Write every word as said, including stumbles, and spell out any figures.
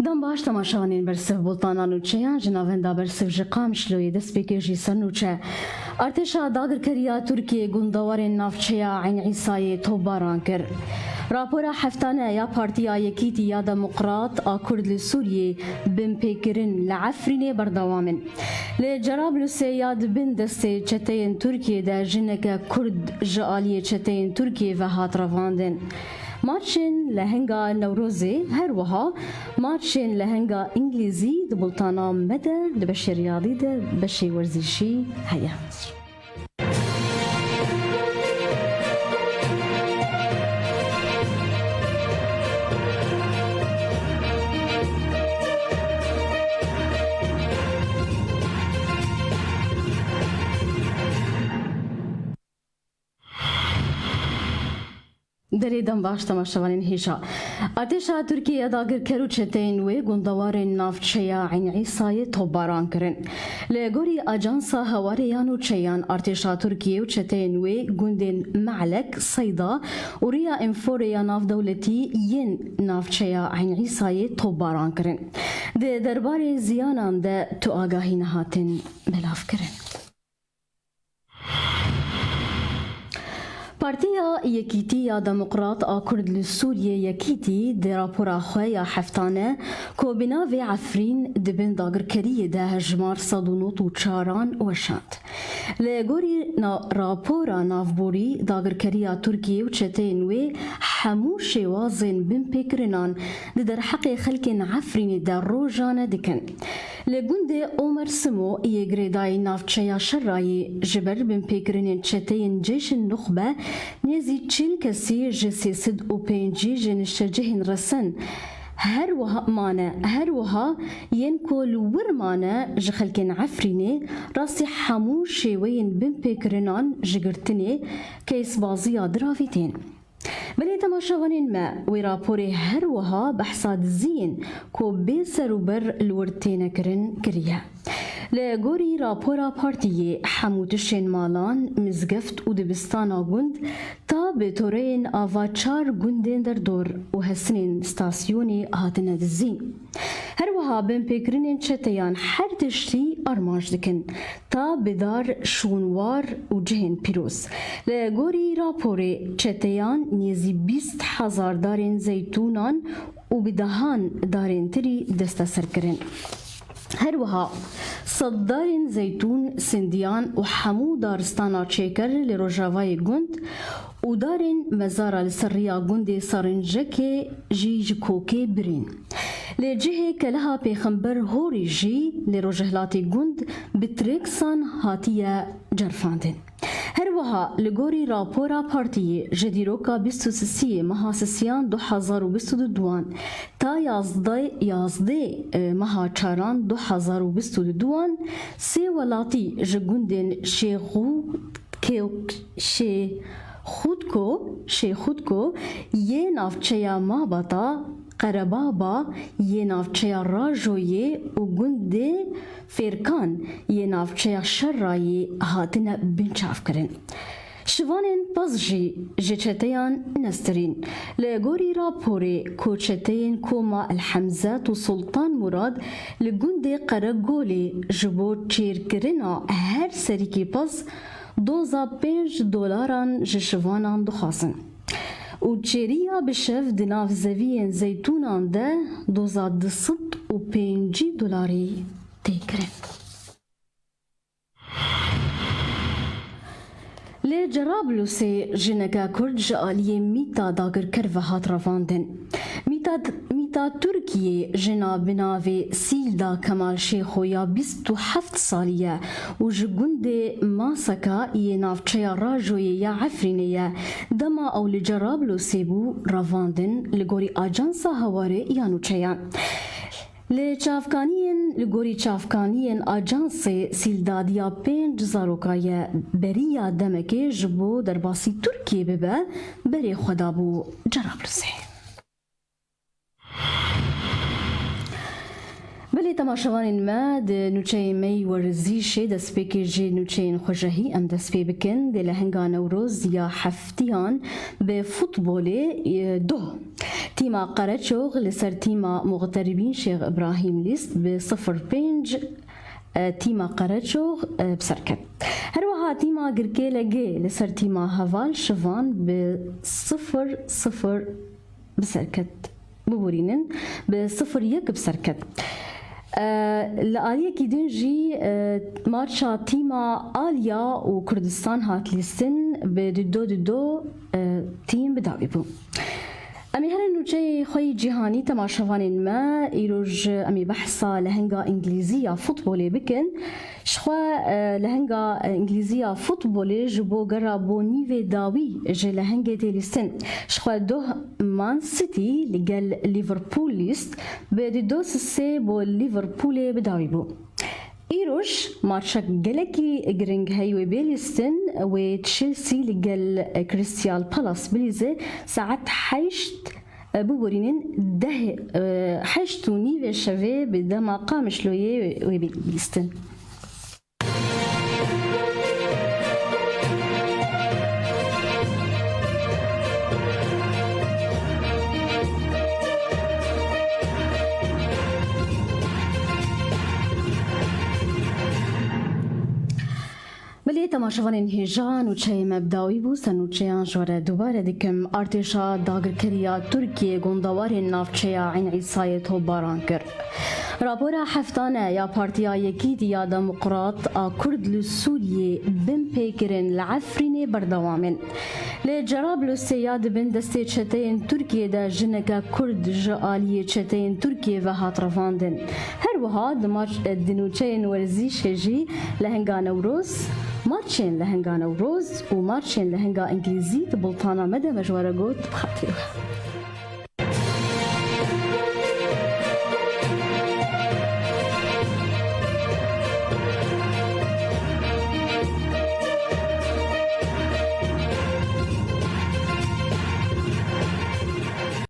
Dem baş temaşevanên bersiv bultana nûçeyan ji navenda bersiv ji Qamişloyê destpêkê jî ser nûçe. Artêşa dagirkeriya Tirkiyê gundewarên navçeya Eyn Îsayê topbaran kir. Rapora heftane ya Partiya Yekîtî ya Demokrat a Kurd li Sûriyê binpêkirin li Efrînê berdewam in. Li Cerablusê ya di bin destê çeteyên Tirkiyê de jineke Kurd ji aliyê çeteyên Tirkiyê ve hat revandin. Marşên lehenga Newrozê, her wiha marşên lehenga Îngilîzî di bultana me de, di beşê riyadî de, beşê werzîşî heye. Derê dem baş temaşevanên hêja. Artêşa Tirkiyê ya dagirker û çeteyên wê gundewarên navçeya Eyn Îsayê topbaran kirin. Li gorî Ajansa Hewarê ya Nûçeyan, artêşa Tirkiyê û çeteyên wê gundên Me'lek, Seyda û Riya Enforê ya navdewletî yên navçeya Eyn Îsayê topbaran kirin. Di derbarê ziyanan de tu agahî nehatin belavkirin. Partiya Yekîtî ya Demokrat a Kurd li Sûriyê, Yekîtî, di rapora xwe ya heftane ku bi navê Efrîn di bin dagirkeriyê de hejmar sed û nod û çaran weşand. Li gorî na-, rapora navborî, dagirkeriya Tirkiyê û çeteyên wê hemû şêwazên binpêkirinan di derheqê xelkên Efrînê de rojane dikin. Li gundê Omer Simo yê girêdayî navçeya Şerayê, ji ber binpêkirinên çeteyên Ceyşin Nuxbe nêzî çil kesî ji sê sed û pêncî ji niştecihên resen her wiha mane, her wiha yên ku li wir mane ji xelkên Efrînê, rastî hemû şêweyên binpêkirinan ji girtinê, keysbaziya diravî tên. Belê temaşevanên me, wê raporê her wiha behsa diziyên ku bê serûber li wir têne kirin kiriye. Li gorî rapora partiyê, hemû tiştên malan, mizgeft û dibistana gund ta bi toreyên ava çar gundên derdor û hesinên stasyonê hatine dizîn. Her wiha binpêkirinên çeteyan her tiştî armanc dikin, ta bi dar, şûnwar û cihên pîroz. Li gorî raporê, çeteyan nêzî bîst hezar darên zeytûnan û bi dehan darên tirî desteser kirin. Her wiha sed darên zeytûn, sindiyan û hemû daristana çêker li rojavayê gund û darên mezara li ser riya gundê Sarincekê jî ji kokê birîn. Li cihê Keleha Pêxember Horî jî li rojhilatê gund bi trêksan hatiye cerfandin. Her wiha li gorî rapora partiyê, ji dîroka bîst û sisiyê meha sisiyan du hezar û bîst û duan ta yazdeh, yazdeh, e, meha çaran du hezar û bîst û duan, sê welatî ji gundên Şêxû-, Kê-, Şêxûtko, Şêxûtko yê navçeya Mabata, Qerebaba yê navçeya Rajoyê û gundê Fêrkan yê navçeya Şerayê hatine binçavkirin. Şivanên pez jî ji çeteyan nestirîn. Li gorî raporê ku çeteyên koma El Hemzet û Sultan Murad li gundê Qeregolê ji bo çêrkirina her serîkî pez doza pênc dolaran ji şivanan dixwazin. Û çêriya bi şev di nav zeviyên zeytûnan de doza du sed û pêncî dolarî tê kirin. Li Cerablusê jineke Kurd ji aliyê mîta dagirker ve hat revandin. Mîta, mîta Tirkiyê jina bi navê Sîlda Kemal Şêxo ya bîst û heft salî ye û ji gundê Maseka yê navçeya Rajoyê ya Efrînê ye. Dema ew li Cerablusê bû, revandin, li gorî Ajansa Hewarê ya Nûçeyan. Li çavkaniyên, li gorî çavkaniyên ajansê, Sîldadiya pênc zaroka ye. Beriya demekê ji bo derbasî Tirkiyê bibe, berê xwe dabû Cerablusê. Temaşevanên me, di nûçeyê me yî werzîşê, destpêkê ji nûçeyên xwejehî em dest pê bikin. Dê lehenga Newroz ya heftiyan bi futbolê, e, doh. Tîma Qereçox li ser tîma Muxteribîn Şêx Îbrahîm Lîst bi sifir pênc, e, tîma Qereçox, e, bi ser ket. Her wiha tîma Girkêlegê li ser tîma Heval Şivan bi sifir sifir bi ser ket. Biborînin, bi sifir yek bi ser ket. E, li aliyekî din jî, e, maça tîma Alya û Kurdistan hat lîstin, bi dido dido, e, tîm bi dawî bû. Em ê herin nûçeyê xwe yî cîhanî, temaşevanên me, îroj em ê behsa lehenga îngilîzî ya futbolê bikin. Jixwe, e, lehenga, e, îngilîzî ya futbolê ji bo gera bo nîvê dawî ji lehengê tê lîstin. Jixwe doh Man City li gel Liverpool lîst, bi dido sisê bo Liverpoolê bi dawî bû. Îroj maçek gelekî giring heye wê bê lîstin, wê Chelsea li gel Crystal Palace bilîze saet heşt, e, biborînin deh, e, heşt û nîvê şevê bi dema Qamişloyê wê bê lîstin. Belê, temaşevanên hêja, nûçeyê me bi dawî bû. Ser nûçeyan ji we re dubare dikim. Artêşa dagirkeriya Tirkiyê gondewarên navçeya Eyn Îsayê topbaran kir. Rapora heftane ya Partiya Yekîtiya Demokrat a Kurd li Sûriyê binpêkirin li Efrînê berdewam in. Li Cerablusê ya di bin destê çeteyên Tirkiyê de jineke Kurd ji aliyê çeteyên Tirkiyê ve hat revandin. Her wiha di maç, di nûçeyên werzîşê jî lehenga Newroz, marçên lehenga Newroz û marçên lehenga Îngilîzî di bultana me de me ji we re got bi xatirê we.